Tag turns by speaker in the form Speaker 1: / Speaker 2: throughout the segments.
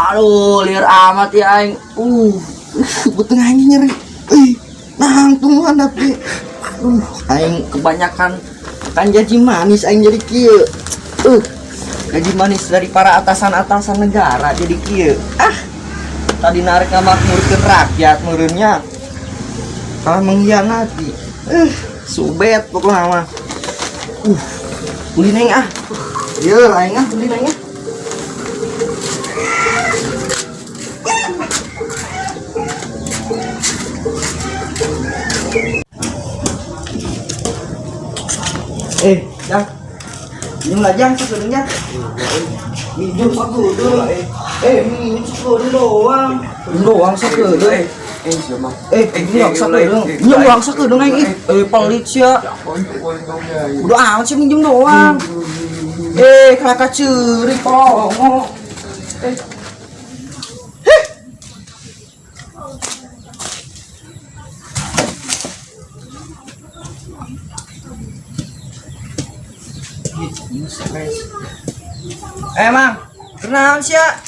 Speaker 1: Aduh, liar amat ya aing. Beuteung aing nyeri. Ih, nangtung handap ge. Aduh, aing kebanyakan makan gaji manis aing jadi kieu. Gaji manis dari para atasan-atasan negara jadi kieu. Ah, tadi narik ngamakmurkeun rakyat meureunnya. Kalah mengkhianati. Subet pokoknya mah. Ulin aing ah. Ieu aing ah, ulin aing ah. Jang. Minum lah, Jang, sekedunya. Minum sakedeung. Minum sakedeung doang. Minum doang sakedeung.
Speaker 2: Siapa?
Speaker 1: Minum doang sakedeung. Minum doang sakedeung aing ih. Pelit sia. Udah amat sih minjem doang. Kelaka ceurik polongo. Mang, kenaon sia?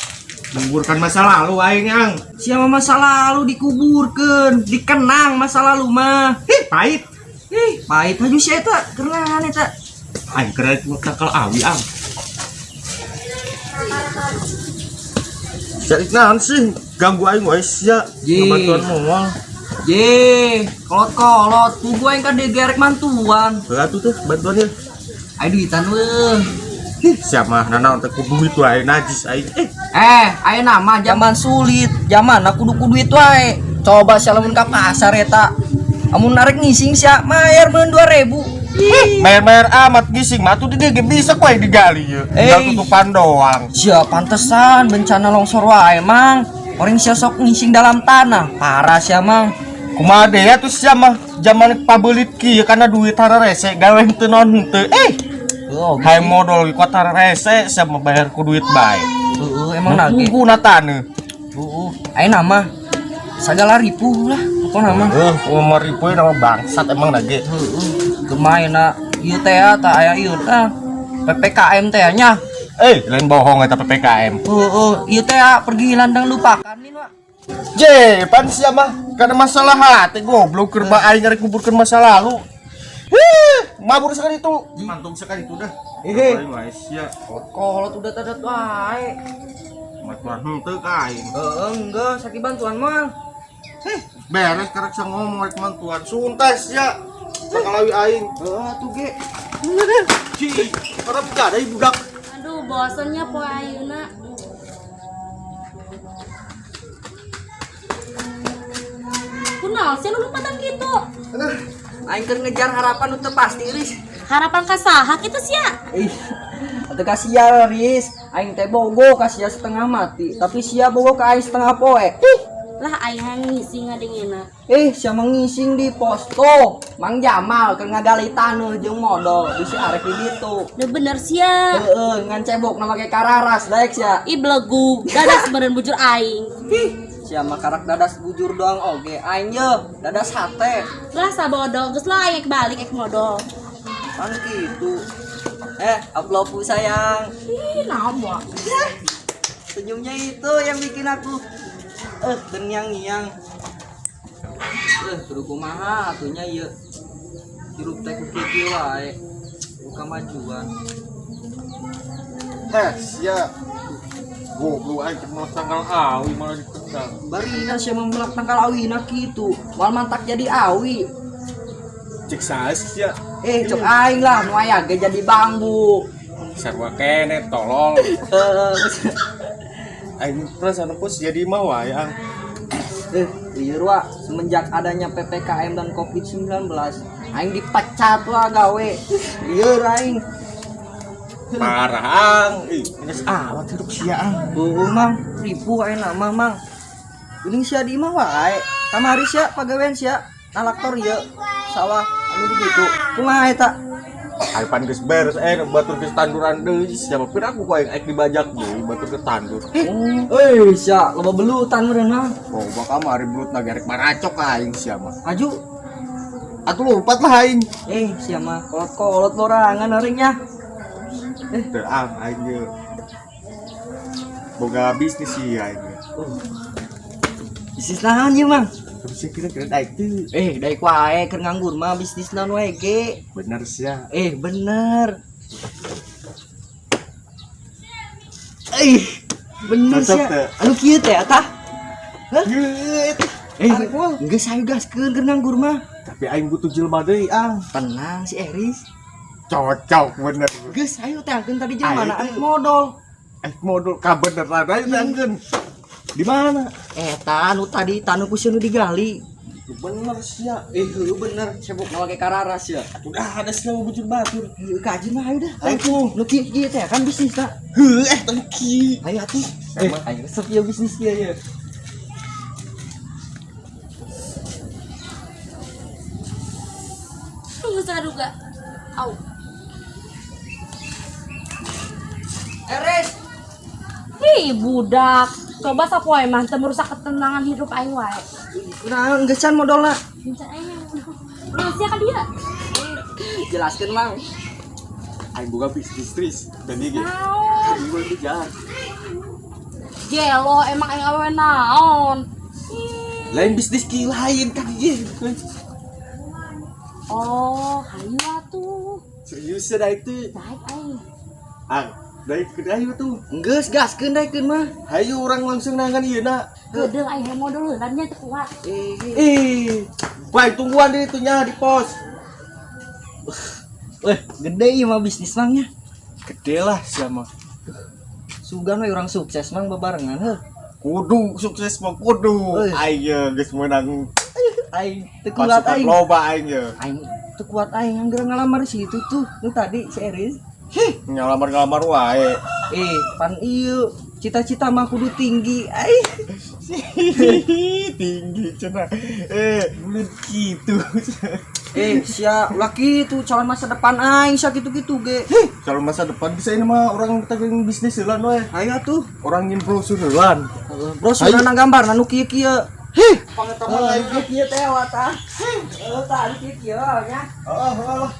Speaker 2: Menguburkan masa lalu aing ang.
Speaker 1: Sia mah masa lalu dikuburkeun, dikenang masa lalu mah.
Speaker 2: Ih, pahit.
Speaker 1: Ih, pahit maju sia eta, kenaon eta?
Speaker 2: Aing keren tangkal awi ang. Jadi naon sih ganggu aing wae sia. Bantuan moal.
Speaker 1: Je, kolot-kolot, pugu aing kan digerek mantuan.
Speaker 2: Heuh atuh teh bantuannya.
Speaker 1: Aing duitan weuh.
Speaker 2: Ih, siapa mah nanaon teh ku duit wae najis aing.
Speaker 1: Ayeuna nama zaman sulit, zaman aku kudu ku duit wae. Coba sia lamun ka pasar eta. Amun narik ngising sia mayar meun 2000.
Speaker 2: Bayar-bayar amat gising mah tuh dia ge bisa ku aing digali ye. Tinggal tutupan doang.
Speaker 1: Sia pantesan bencana longsor wae mang. Orang sia sok ngising dalam tanah, parah sia mang.
Speaker 2: Kumaha deui atuh sia mah zaman pabelit kieu kana duit hararese gawe henteu naon henteu.
Speaker 1: Oh,
Speaker 2: Hayang modal kuat hararese sia mah bayar ku duit bae.
Speaker 1: heeh, emang nage.
Speaker 2: Guna taneuh.
Speaker 1: Heeh, ayeuna mah sagala ripuh lah, pokona mah.
Speaker 2: Heuh, umur ripuh nama bangsat emang nage.
Speaker 1: Heeh, gemaena ieu teh tah aya ieu teh. PPKM teh nya.
Speaker 2: Lain bohong eta PPKM.
Speaker 1: Heeh, ieu teh pergi landang lupakan nih, Wak.
Speaker 2: Je, pan sia mah karena masalah hati goblok keur bae aing ngarek nguburkeun masa lalu. Hih, mabur sekali itu. Mantung sekali itu dah.
Speaker 1: Ih.
Speaker 2: Wae sia.
Speaker 1: Kolot udah tadat wae.
Speaker 2: Bantuan henteu ka aing.
Speaker 1: Heeh, enggak, sakit bantuan mah.
Speaker 2: Hih, beres karek sia ngomong rek mantuan. Suntes sia. Sakalawi aing.
Speaker 1: Heeh, atuh ge.
Speaker 2: Ci, karep gak ada budak.
Speaker 3: Aduh, bosannya poe ayeuna. Kunaon sih lu lompatan gitu?
Speaker 1: Aing keur ngejar harapan nu teu pasti, Riz.
Speaker 3: Harapan ka saha kitu sia?
Speaker 1: Ih, atuh ka sia, Riz. Aing teh bogo ka sia setengah mati, tapi sia bogo ka aing setengah poe.
Speaker 3: Ih, lah aing ngising ngadengena.
Speaker 1: Sia ngising di posko. Mang Jamal keur ngagali taneuh jeung modal bisi arek di ditu.
Speaker 3: Udah bener sia.
Speaker 1: Heeh, ngan cebok na make kararas daek sia.
Speaker 3: Ih belegug, dadas beureun bujur aing.
Speaker 1: Ih, sia mah karak dadas bujur doang oge. Aing ye, dadas hate.
Speaker 3: Lah sabodo, geus lah aing balik ek modal.
Speaker 1: Kan gitu. Uploadku sayang.
Speaker 3: Ih, naon moal.
Speaker 1: Senyumnya itu yang bikin aku terngiang-ngiang. Kudu kumaha atunya ieu. Hirup teh ku kieu wae. Buka majuan.
Speaker 2: Sia. Goblok aing cuma tanggal awi malah ditendang.
Speaker 1: Barina sia memelak tanggal awina kitu. Moal mantak jadi awi.
Speaker 2: Cek saha sia.
Speaker 1: Cek aing lah nu aya ge jadi bambu.
Speaker 2: Sarua kene tolol. Aing perasaan pos jadi mah wae ang.
Speaker 1: Lieur wa semenjak adanya PPKM dan Covid-19 aing dipecat wa gawe. Lieur aing.
Speaker 2: Parah ang. Ih, geus amat hidup sia ang.
Speaker 1: Heeh mang, ripuh aing mah mang. Geuning sia di imah wae. Kamari sia pagawean sia nalaktor ieu sawah anu di ditu. Kumaha eta?
Speaker 2: Aing pan geus beres batur geus tanduran deui sia mah pira ku aing aing dibajak deui batur geus tandur.
Speaker 1: Sia loba belutan meureun mah.
Speaker 2: Loba kamari belut na gerek maracok aing sia mah.
Speaker 1: Maju.
Speaker 2: Atuh lompat lah aing.
Speaker 1: Sia mah kolot-kolot lorangan euringnya.
Speaker 2: Teu ang aing ge. Boga bisnis sih aing.
Speaker 1: Bisnis naon ieu, Mang?
Speaker 2: Tapi kira-kira daek teu.
Speaker 1: Eh, daek wae keur nganggur mah bisnis naon wae ge.
Speaker 2: Bener sia.
Speaker 1: Eh, bener. Eh, bener
Speaker 2: Cocok
Speaker 1: sih.
Speaker 2: teu?
Speaker 1: Anu kieu teh tah. Hah? Eh,
Speaker 2: Arek mah.
Speaker 1: geus ayo gaskeun keur nganggur mah.
Speaker 2: Tapi aing butuh jelema deui, Ang.
Speaker 1: Tenang si Eris.
Speaker 2: Cocok bener.
Speaker 1: Geus ayo teangkeun tadi jelema
Speaker 2: Ayo,
Speaker 1: na
Speaker 2: teh.
Speaker 1: arek modal.
Speaker 2: Eh modal kabeneran aja teangkeun. Di mana?
Speaker 1: Eta nu tadi tanu ku nu digali.
Speaker 2: Bener sia.
Speaker 1: Eh, heueuh bener, sibuk make kararas ya.
Speaker 2: Udah ada sia mau bujur batur.
Speaker 1: Heueuh kaji mah ayo dah.
Speaker 2: Ayo tuh.
Speaker 1: Nu kieu kieu teh kan bisnis tak.
Speaker 2: Heuh eh tangki.
Speaker 1: Ayo atuh. Eh, ayo resep ieu bisnis ieu ya.
Speaker 3: Tunggu saduga. Au.
Speaker 1: Eris,
Speaker 3: Ih, budak. Coba sapoe mah teu merusak ketenangan hidup aing wae.
Speaker 1: kunaon geusan modalna?
Speaker 3: Bisa aing yang Nah, sia ka dia.
Speaker 1: Jelaskeun, Mang.
Speaker 2: Aing boga bisnis tris dan ieu ge.
Speaker 3: Naon?
Speaker 2: Aing boga di jalan.
Speaker 3: Gelo emang aing awewe naon. Ih.
Speaker 2: Lain bisnis ki lain kan ieu.
Speaker 3: Oh, hayu atuh.
Speaker 2: Serius ya daek teh.
Speaker 3: Daek aing.
Speaker 2: Ang, daek ke ayo tuh.
Speaker 1: Geus gaskeun daekeun mah.
Speaker 2: Hayu orang langsung nangan ieu na.
Speaker 3: Geudeuh aing hayang modal heula nya teu kuat.
Speaker 1: Eh,
Speaker 2: Eh, baik tungguan di itunya di pos.
Speaker 1: weh, gede ieu mah bisnis Mang nya.
Speaker 2: Gede lah siapa.
Speaker 1: Sugan we urang sukses Mang bebarengan heuh.
Speaker 2: Kudu sukses mah kudu.
Speaker 1: Eh.
Speaker 2: Aing geus meunang
Speaker 1: Aing teu kuat
Speaker 2: pasukan
Speaker 1: aing.
Speaker 2: loba aing ye.
Speaker 1: Aing teu kuat aing anggeur ngalamar si itu tuh. Nu tadi si Eris.
Speaker 2: Hih, ngalamar-ngalamar wae.
Speaker 1: Eh, pan ieu cita-cita mah kudu tinggi. Aing.
Speaker 2: Tinggi cenah. Eh, bulan gitu.
Speaker 1: Eh, sia ulah kitu calon masa depan aing sia kitu-kitu ge.
Speaker 2: Hih, kalau masa depan bisa ini mah orang taking bisnis heula we.
Speaker 1: Ayo atuh.
Speaker 2: Orang ngin brosur heulan.
Speaker 1: Bro, sudah nang gambar nu kieu-kieu.
Speaker 2: Hih, pangetaman aing.
Speaker 1: Kieu teh wa tah. Heuh, tah anu kieu-kieu nya.
Speaker 2: Heeh, heeh lah.